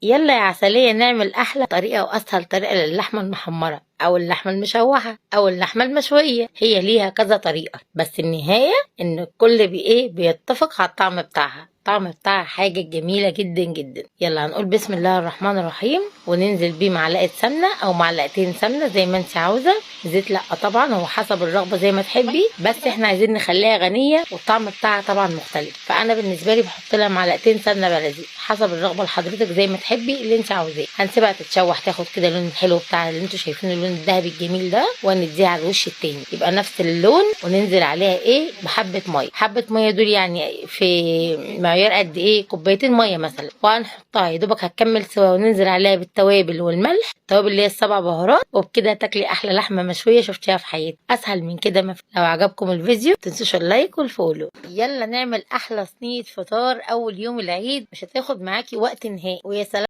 يلا يا عسلية نعمل أحلى طريقة وأسهل طريقة للحمة المحمرة أو اللحمة المشوحة أو اللحمة المشوية. هي ليها كذا طريقة، بس النهاية إن الكل بي إيه بيتفق على الطعم بتاعها. الطعم بتاعها حاجة جميلة جدا جدا. يلا هنقول بسم الله الرحمن الرحيم، وننزل بيه معلقة سمنة أو معلقتين سمنة زي ما انت عاوزة. زيت لأ طبعا، هو حسب الرغبة زي ما تحبي، بس احنا عايزين نخليها غنية والطعم بتاعها طبعا مختلف. فأنا بالنسبة لي بحط لها معلقتين سمنة بلدي حسب الرغبة لحضرتك زي ما تحبي اللي انت عاوزاه. هنسيبها تتشوح تاخد كده اللون الحلو بتاع اللي انتوا شايفينه، اللون الذهبي الجميل ده، ونديها على الوش التاني يبقى نفس اللون. وننزل عليها ايه بحبة مية. حبة مية دول يعني في معيار قد ايه؟ كوبايتين مية مثلا. وهنحطها يا دوبك هتكمل سوا، وننزل عليها بالتوابل والملح، التوابل اللي هي السبع بهارات. وبكده تاكلي احلى لحمه مشوية شفتيها في حياتك. اسهل من كده ما في. لو عجبكم الفيديو متنسوش ال like وال follow. يلا نعمل احلى صينية فطار اول يوم العيد، مش هتاخد معاكي وقت نهائي. ويا سلام